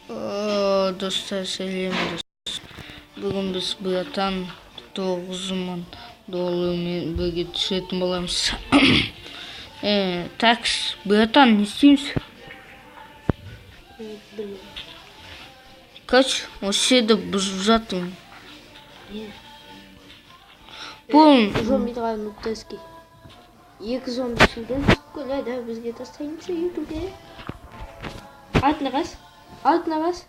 Достар, сәлем. Бүгін біз братан 9000 доллармен бірге түсетін боламыз. Такс, братан, не істейміз? Білмеймін. Короче, осы жерді бұзып жатырмын. Не? Бұл Зомбиға нуктески. Екі зомби судан түсіп келеді, бізге тастаймыз екіде. Артына бас. Артына бас.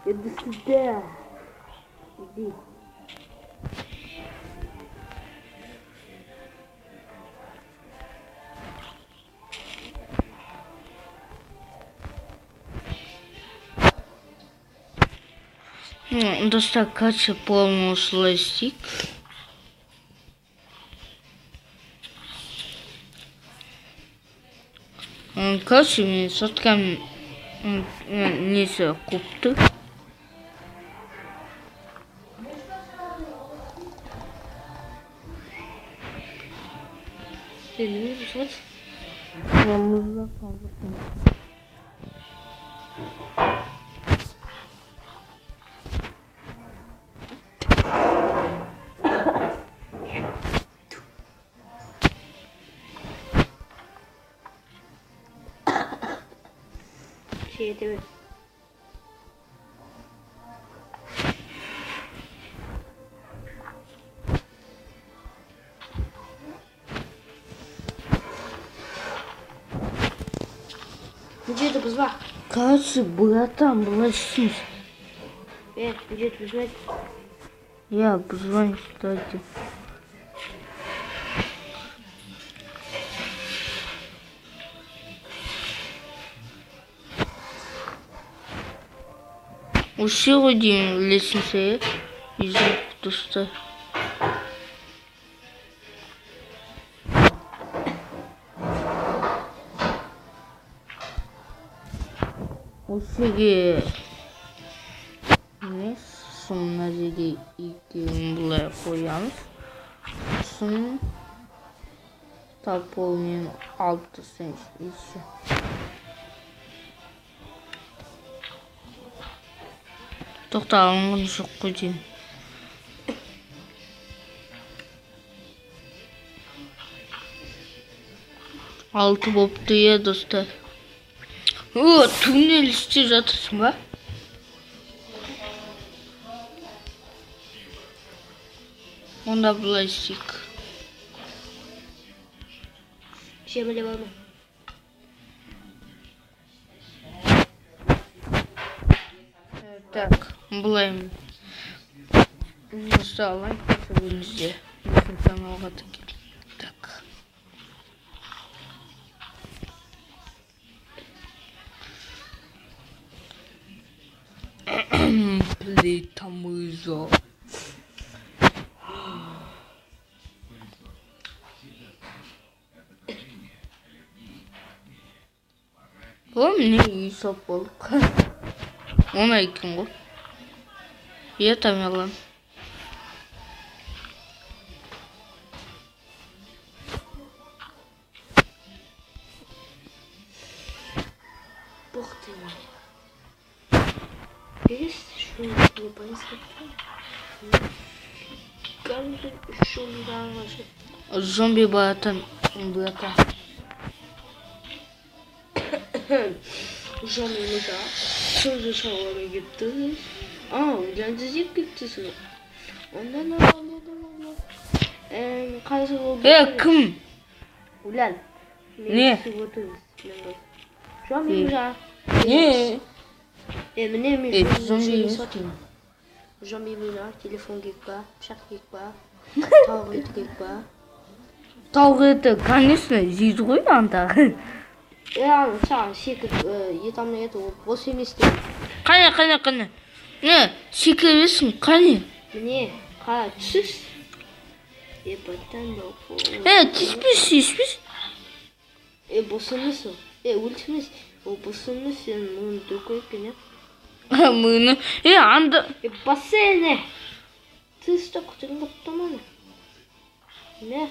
Иди сюда. Иди. Достар, короче, полный осылай істейік. Короче, мен соткам несі қуыпты. Немене бұзып? Şey değil mi? Bu жерді бұзба. Короче, братан, былай істейміз. Бұл жерді бұзба. Я бұзбаймыз, давайте. Осы ғой деймін лестница, иә? Изеп, достар. Осы жерге емес, сосын мына жерге екеуін былай қоямыз. Сосын топормен алып тастаймыз. И всё. Тоқта, алынған жоқ қой деймін. 6 болыпты, иә, достар. О, туннель істеп жатырсың ба? Онда былай істейік. Жемілеп алма. Так, былай. Достар, лайк басып өңізде. Біздің каналға тіркеліп. Так. Плитамызо. О, міне үй салып болдық. Оңай екен ғой. Иә, Тамерлан. Бог ты мой. Видишь, что Зомби братан, братан. Зомби мырза, сөзі шауға кетті. Өлеңді кетті. Ондан қазір ол... Кім? Өлең. Не? Зомби мырза. Не? Міне мен Зомби емес. Зомби мырза, телефон керек па, пышақ керек па, тауық еті керек па? Тауық еті, конечно, жейді ғой андағы. Саған секіріп ет алмай еді, ол бос емес деп. Қане, қане, қане. Не, секіресің, қане. Міне, қара, түс. Баттан да. Тиіспес, тиіспес. Бос емес ол. Өлтірмес. Ол бос емес, сен мұны дөкір екен, Мыны. Анда. Бассейне. Тісті құтырын құттым аны. Не?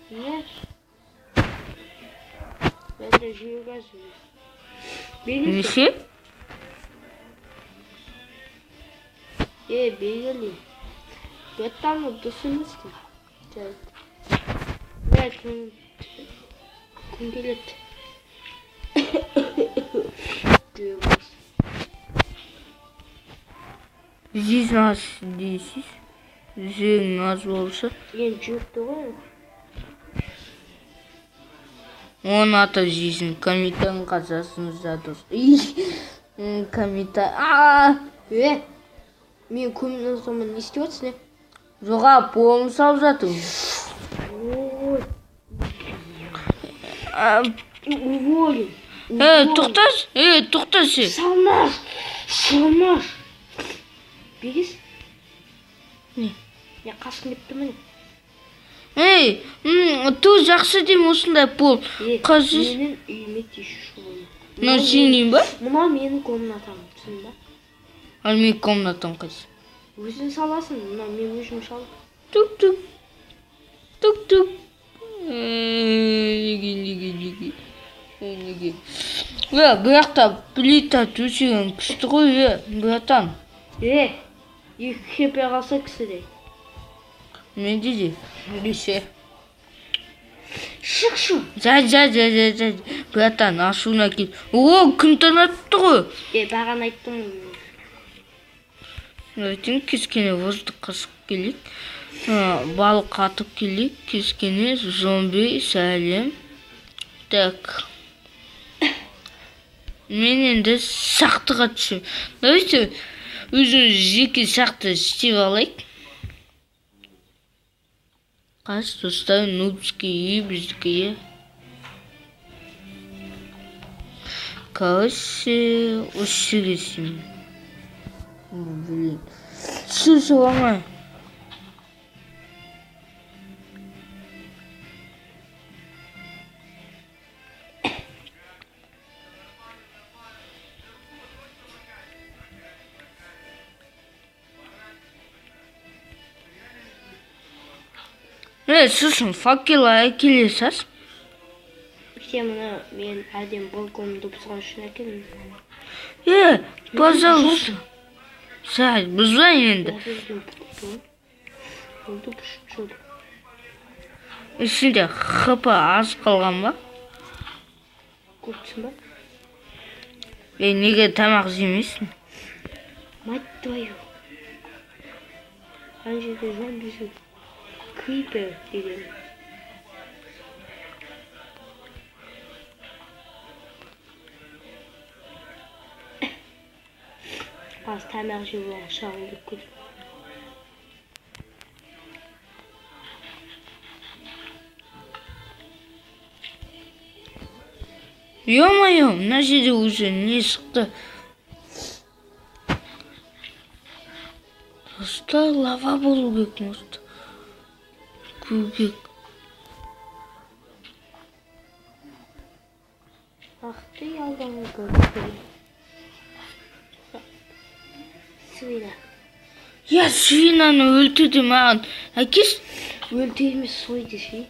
Не? Мен де жүйеге. Неше? Белгілі. Беттан дұрыс емес екен. Жарайды. Күн келеді. Жизнь аз дейсіз. Жизнь аз болса. Енді жүректі ғой. Оның аты жизнь. Комментарий жазыңыздар дос. Комментарий. Мен комнатама не істеп жатсың, не? Жоға, полын салып жатырмын. Ой. Уволен. Тоқташы, тоқташы. Салмаш, салмаш. Бегес? Не? Не, қасқын деп тұрмын. Ей, ту жақсы деймін осындай пол. Қазір. Менің үйіме тиісуші болма. Мынау сенің үйің ба? Мынау менің комнатам, түсіндің ба? Ал менің комнатам қайсы? Өзің саласың, мынау мен өзім салдым. Тук-тук. Тук-тук. Неге, неге, неге. Неге. Бірақ та плита төсеген күшті ғой, братан. Екі хп қалса кісідей. Менде де. Неше? Шықшы. Жай, жай, жай, жай, жай. Братан, ашуына кел. О, күн таңатты ғой. Бағана айттым. Ертең кішкене воздухқа шығып келейік. Балық атып келейік. Кішкене зомби сәлем. Так. Мен енді шахтаға түсемін. Давайте өзіміз жеке шахта істеп алайық. Қас достар, нубский үй біздікі, е. Короче, осы жерге істеймін. Блин. Су саламай. Сосын факел әкеле сас. Сен мұны мен әдем балконымды бұзған үшін әкелдім. Пожалуйста. Сәл, бұзба енді. Ішінде хп аз қалған ба? Көпсің ба? Неге тамақ жемейсің? Мать твою. Ана жерде зомби жүр. Крипер деген. Аз тамақ жеп оған шағылдып көр. Ё-моё, мына жерде уже не шықты? Достар, лава болу керек может. Көбек. Ах ты, алдыңғы көрді. Свина. Я свинаны өлтірді маған. Әкес? Өлтір емес, сойды ше.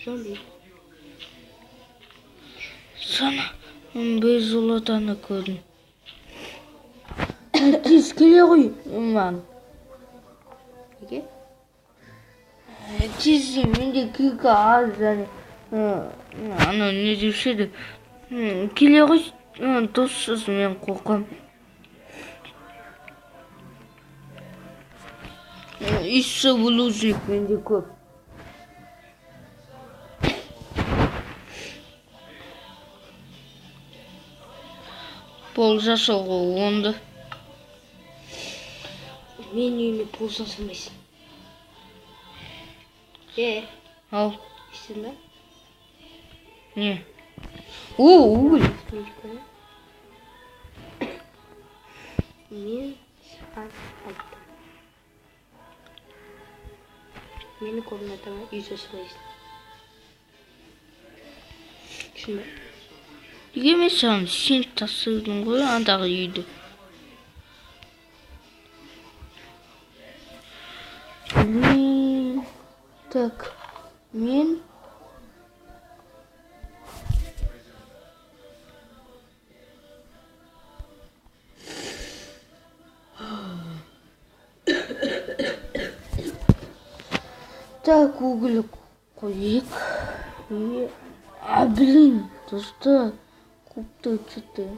Зомби. Sana бір золотаны көрдім. Тез келе ғой маған. Неге? Тез менде күйкі аз және анау не деуші еді. Келе ғой доссыз мен қорқам. Исі булужик менде көп. Пол жасауға онды. Мен үйіме пол жасамайсың. Ал. Естідің ба? Не? О, уголь. Мен саған айттым. Мені комнатама үй жасамайсың. Түсіндің ба? Неге мен саған сен тастадың ғой андағы үйді? Блин. Так, мен так, уголь қояйық. А, блин, достар, көпті что-то.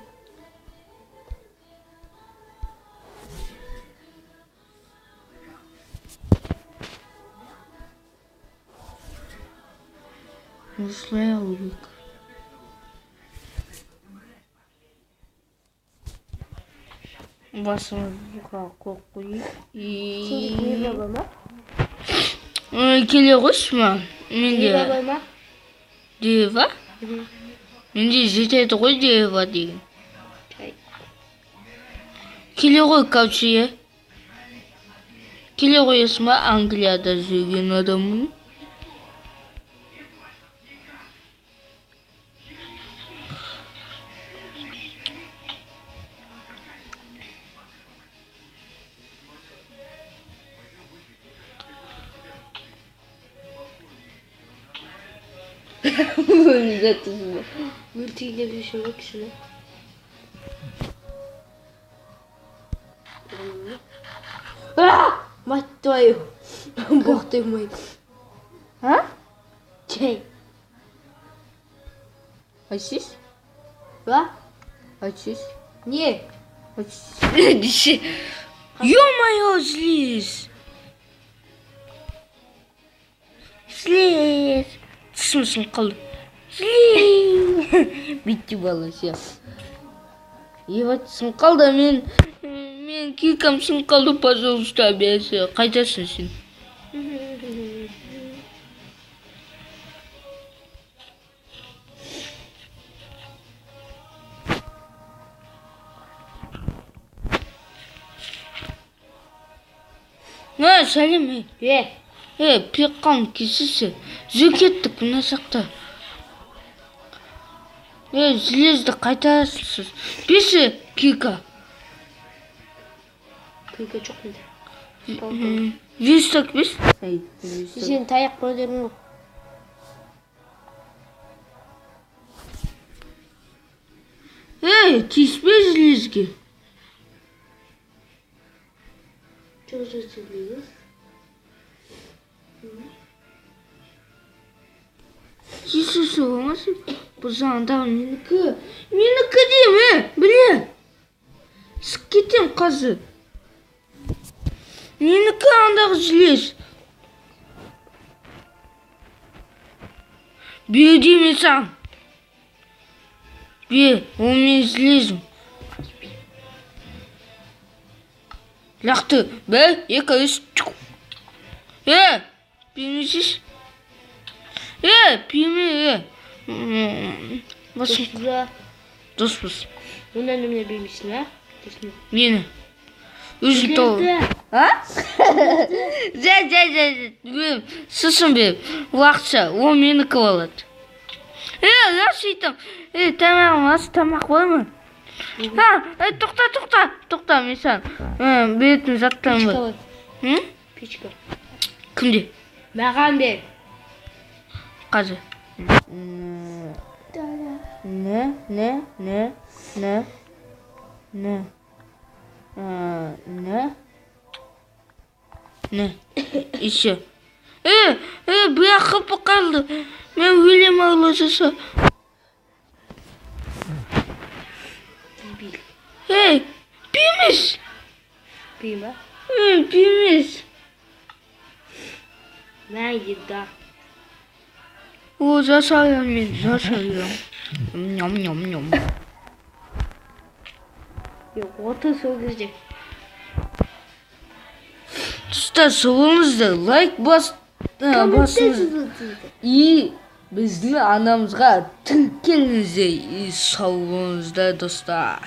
Осылай алу керек. Басымызға қойып қояйық. Сенде дерево бар ма? Келе қойшы маған. Менде Дерево бар ма? Дерево? Менде жетеді ғой дерево деген. Келе ғой, короче, иә. Келе қоясың ба, Англияда жүрген адаммын. Өлтірейін деп жүрсің ғой кісіні. А! Мать твою! Бог ты мой. А? Чей? Очись? А? Очись? Не. Очись. Ё-моё, злись! Злись! Тісім сынып қалды. Злись! Битті бала сияқты. Ебать, сынып қалды, мен кикам сынып қалды, пожалуйста, берші. Қайдасың сен? Мә, сәлем, ей. Е. Е, пиққам кесесі. Жүр кеттік мына жақта. Е, железді қайтарасыз. Бесі, кика. Кика жоқ менде. Верстак бес. Сен таяқ бар дедің ғой. Ей, тиіспе железге. Что за желез? Тиісесі болмасын. Бұл жағындағы менікі. Менікі деймін, біле. Сық кетем қазір. Менікі андағы желез. Бер деймін саған. Бер, ол менің железім. Лақты. 1, 2, 3. Е, бермесіз. Е, берме, е. Басым. Доспыз. Онан немене бермейсің, а? Нені? Өзің тауып. А? Жә, жә, жә, жә. Сосын бер. Уақытша, ол менікі болады. Е, рас айтам. Е, тамағым ас, тамақ бар ма? А, тоқта, тоқта, тоқта, мен саған беретін заттарым бар. Печка. Печка. Кімде? Маған бер. Қазір. Не, не, не, не, не, не, не, еще. Бірақ қапы қалды. Мен өлем алла жаса. Ей, беймес. Бей ма? Беймес. Мә, еда. О, жасайым мен, жасайым. Ням-ням-ням. Отыр сол кезде. Достар, соңыңызда лайк басыңыз. И біздің анамызға тіркеліңіздер. И сау болыңыздар, достар.